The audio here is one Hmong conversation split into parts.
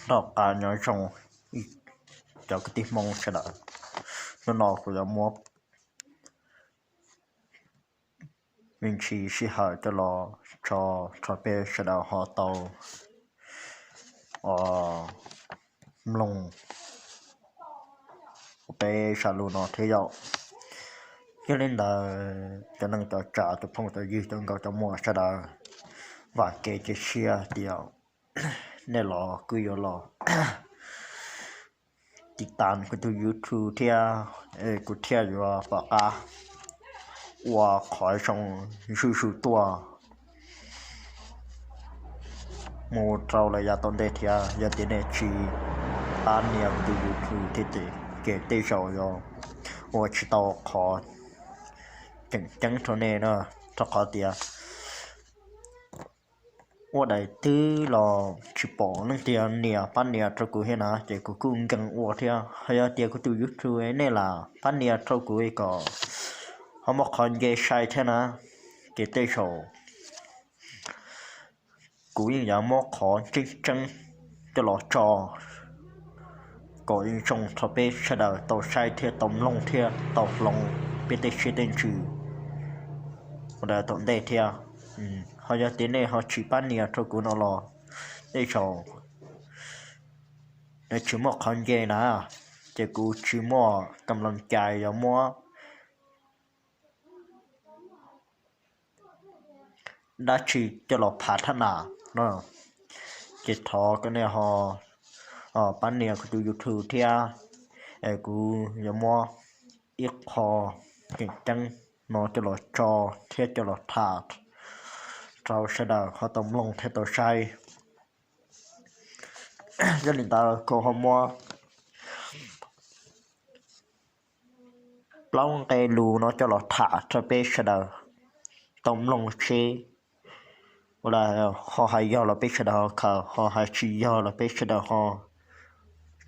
Noj qab nyob zoo cov kwv tij Hmoob sawv daws. Hnub no kuv yuav muab me ntsis sij hawm coj los tso rau peb sawv daws ho tau mloog peb zaj lus no thiab yom. Yog li ntawd cov neej cov tsav cov phooj cov ywg cov nkauj cov muam sawv daws, vam kev cia siab tias nej los kuj yuav los tiv tas kuv tus YouTube thiab, kuv thiaj yuav pom qab ua qhov zoo zuj zus tuaj mus rau lawm yav tom ntej thiab. Yog tias nej tsis pab nias kuv tus YouTube thiab ces tej zaum yuav ua tsis tau qhov tseem ceeb rau nej na, rau qhov tias ua daim twg los tsis pom leej twg nias pab nias rau kuv thiab na, ces kuv kuj nkees ua thiab. Ho yog tias kuv tus YouTube nej lam pab nias rau kuv kom ho muaj qhov nce sai thiab na, ces tej zaum kuv yeej yuav muab qhov tseeb tseeb coj los tso kom yeej zoo rau peb sawv daws tau saib thiab tau mloog thiab tau hloov peb tej siab tej ntsws ua tom ntej thiab. Ho yog tias nej ho tsis pab nias rau kuv no los tej zaum nws tsis muaj qhov nce na, ces kuv tsis muaj kam loo cai yuav muab dab tsi coj los phav thab nas no. Ces thov kom nej ho pab nias kuv tus YouTube thiab, es kuv yuav muab ib qho tseem ceeb no coj los tso thiab coj los tham rau sawv daws ho tau mloog thiab tau saib. Yog li ntawd kuv ho muab plaub nqe lus no coj los tham rau peb sawv daws tau mloog seb ho hais yog los peb sawv daws ho khaws, ho hais tsis yog los peb sawv daws ho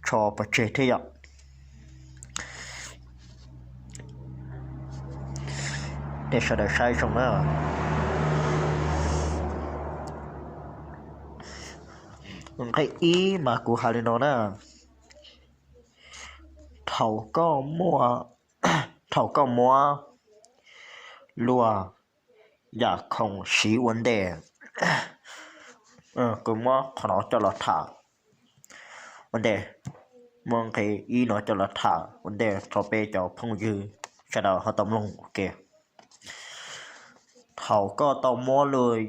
tso pov tseg thiab yom. Nej sawv daws saib zoo na. Nqe ib mas kuv hais li no na. Thaum koj muab, thaum koj muab luag yam khoom siv ua ntej, kuv muab qhov no coj los tham ua ntej, muab nqe ib no coj los tham ua ntej rau peb cov phooj ywg sawv daws ho tau mloog ua ke. Thaum koj tau muab luag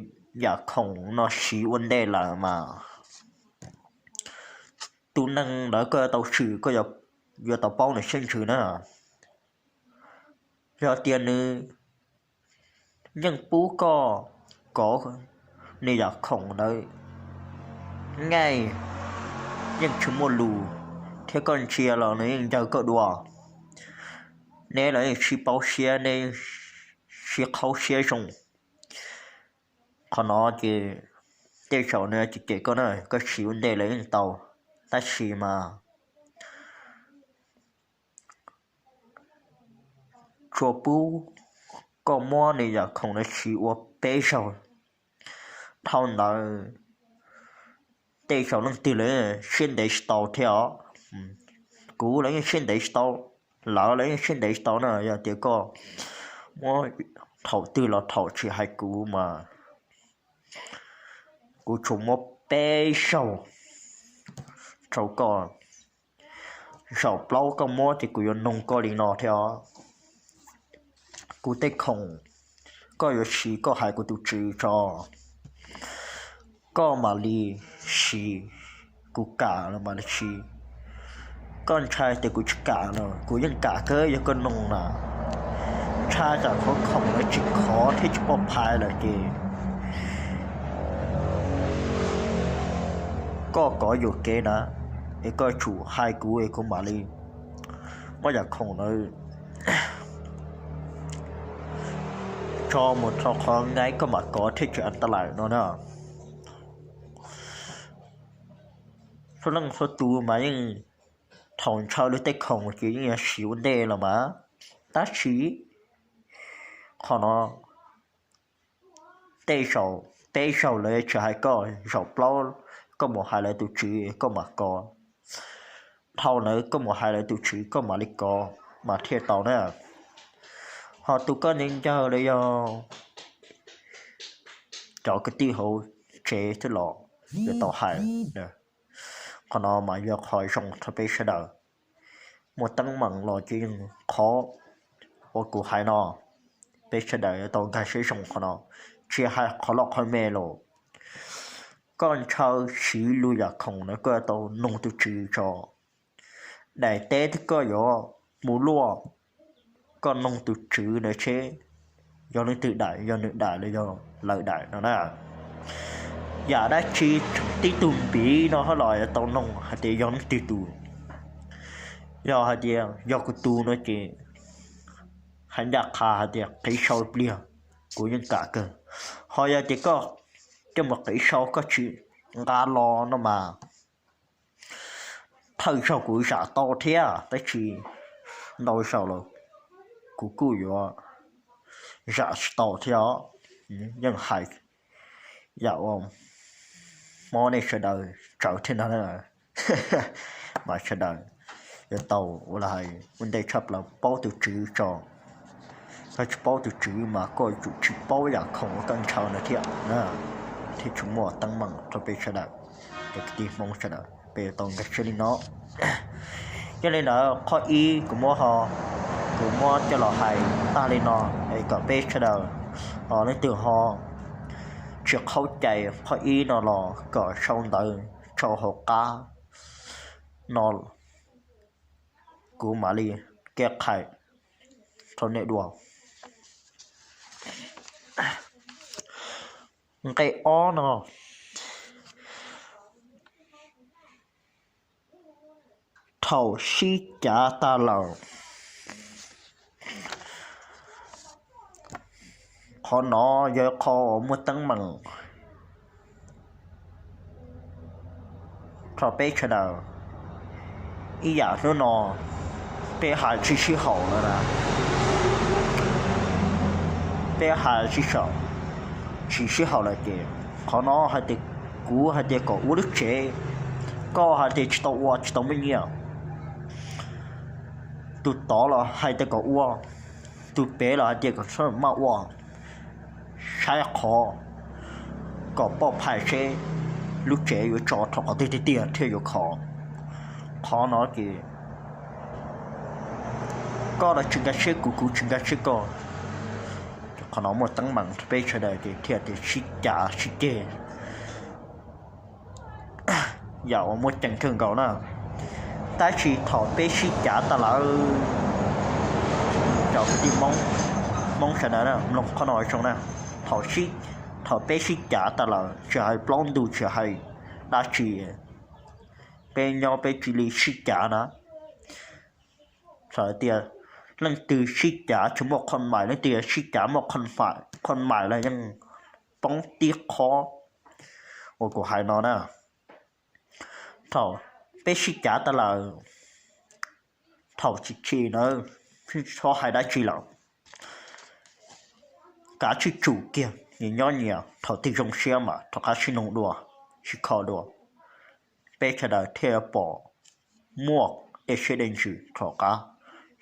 yam khoom no siv ua ntej lawm mas tus neeg ntawd koj yuav tau swm, koj yuav tau paub nws siab ntsws na. Yog tias nws yeej pub koj kov nws yam khoom ntawd, yeej tsis muaj lus, thiab koj ntsia los nws yeej ncaws koj dua, neb los yeej sib paub siab, neb sib qhaub siab zoo. Qhov no ces tej zaum nws cem cem koj na, koj siv ua ntej los yeej tau, tab sis mas tsuas pub koj muab nws yam khoom no siv ua peb zaug, dhau ntawd tej zaum leej twg los siab ntev tsis tau thiab os. Kuv los yeej siab ntev tsis tau, lawv los yeej siab ntev tsis tau na. Yog tias koj muab thaum twg los thaum tsis hais kuv mas kuv tsuas muab peb zaug rau koj. Zaum plaub koj muab ces kuv yuav noog koj li no thiab os. Kuv tej khoom koj yuav siv koj hais kuv tus tswv tso, koj mam li siv, kuv kam los mam li siv. Koj ntshai tias kuv tsis kam los kuv yeej kam kawg, yog koj noog na. Ntshai tsam qhov khoom lawv tsis khov thiab tsis poj phai lawm ces koj kov yuam kev na, es koj tsum hais kuv es kuv mam li muab yam khoom ntawd tso mus rau qhov nqaib koj mam kov thiaj tsis an ta lawm no na. Txhua leej txhua tus mas yeej thaum ntshaw lawv tej khoom ces yeej yuav siv ua ntej los mas, tab sis qhov no tej zaum peb zaug lawv tsis hais koj, zaum plaub koj mus hais lawv tus tswv koj mam kov. Dhau ntawd koj mus hais lawv tus tswv koj mam li kov mas thiaj tau na. Ho tus koj ncaws ncaws los yog cov kwv tij hauv tsev twb los yuav tau hais. Qhov no mas yog qhov zoo rau peb sawv daws. Muaj teeb meem los ces yeej qhov uas kuv hais no, peb sawv daws yuav tau nkag siab zoo qhov no, tsis hais qhov loj qhov me los. Koj ntshaw siv lus yam khoom na koj yuav tau noog tus tswv tso. Daim teb twg koj yuav mus luaj, koj noog tus tswv na seb yog leej twg daim, yog nws daim los yog lawv daim no na. Yam dab tsi tib tug npiv no hab los yuav tau noog hais tias yog leej twg tus. Yog hais tias yog kuv tus no ces hais ncaj qha hais tias qiv sau pliag, kuv yeej kam kawg. Ho yog tias koj coj mus qiv sau koj tsis nqa los no mas thawj zaug kuv zam tau thiab, tab sis ntau zaus los kuv kuj yuav zam tsis tau thiab os. Yeej hais yam uas mob nej sawv daws tsawv thiab no na. Mas sawv daws yuav tau ua li hais ua ntej tshaj plaws paub tus tswv tso. Koj tsis paub tus tswv mas koj yuav tsum tsis paub yam khoom uas koj ntshaw ntawd thiab na, thiaj tsis muaj teeb meem rau peb sawv daws, cov kwv tij Hmoob sawv daws peb yuav tau nkag siab li no. Yog li ntawd qhov ib kuv muab ho, kuv muab coj los hais tag li no es kom peb sawv daws ho leej twg ho tsis qhaub cai qhov ib no los kom sau ntawv tso hauv qab no, kuv mam li keb qhais rau nej dua. Nqe ob no, thaum sib cav tag lawm, qhov no yog qhov uas muaj teeb meem rau peb sawv daws. Ib yam hnub no peb hais tsis sib haum lawm na, peb hais tsis, tsis sib haum lawm ces qhov no hais tias kuv hais tias kom ua lub tsev, koj hais tias tsis tau ua tsis tau muaj nyiaj. Tus tod los hais tias kom ua, tus pem los hais tias kom maj ua, saib qhov kom pauj phais seb lub tsev yuav tso rau qhov twg tiag tiag thiaj yuav khov. Qhov no ces koj los tsis nkag siab kuv, kuv tsis nkag siab koj, qhov no muaj teeb meem rau peb sawv daws ces thiaj tias sib cav sib ceg, yam uas muaj ceem kawg nkaus na. Tab sis thaum peb sib cav tag lawm, cov kwv tij Hmoob sawv daws mloog qhov no zoo na, thaum peb sib cav tag lawm tsis hais plaub ntug tsis hais dab tsi, peb nyob peb cia li sib cav na. Txawm tias leej twg sib cav tsis muaj qhov maim, leej twg sib cav muaj qhov maim los yeej poob tib qho uas kuv hais no na. Thaum peb sib cav tag lawm, thaum tsis tshis nawb, txhob hais dab tsi lawm, kav tsij tsum kiag nyias nyob nyias, thaum twg zoo siab mas rov qab sib noog dua, sib kho dua, peb sawv daws thiaj pom muaj dej siab dej ntsws rov qab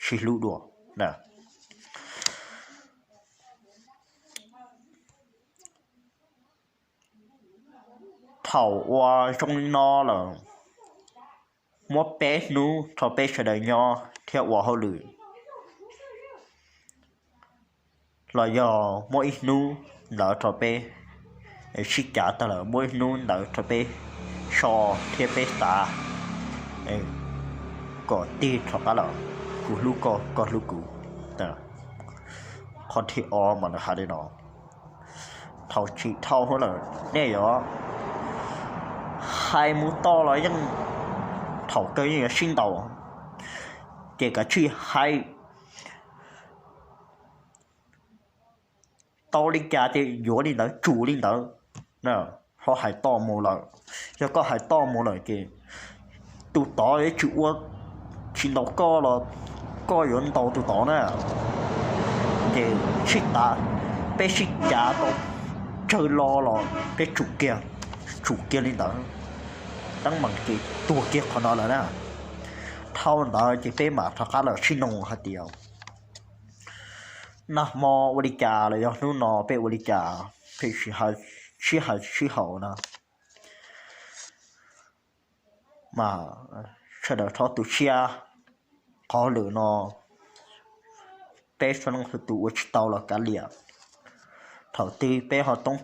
sib hlub dua. Thaum ua zoo li no lawm, muab peb hnub rau peb sawv daws nyob thiab ua hauj lwm, los yog muab ib hnub ntawd rau peb sib cav tag lawm, muab ib hnub ntawd rau peb so thiab peb xav kom tig rov qab los, kuv hlub koj, koj hlub kuv. Qhov thib ob mas nws hais li no, thaum tsis dhau lawm nej yuav hais mus toj los yeej thaum kawg yeej yuav sib ntaus, ces kav tsij hais tau li cas ces yuav li ntawd, tsum li ntawd. Ho hais toj mus lawm, yog koj hais toj mus lawm ces tus tod yuav tsis ua, tsis ntaus koj los koj yuav ntaus tus tod na. Ces sib cav, peb sib cav tau tsawg los los peb tsum kiag, tsum kiag li ntawd. teeb meem ces tuag kiag qhov no lawm na. Dhau ntawd ces peb mam rov qab los sib nug hais tias nag hmo ua li cas los yog hnub no peb ua li cas, peb sib hais sib haum na. Mas sawv daws txhob tu siab, qhov lwm no peb sawv daws tus ua tsis tau los kav liam. Thaum twg peb ho toob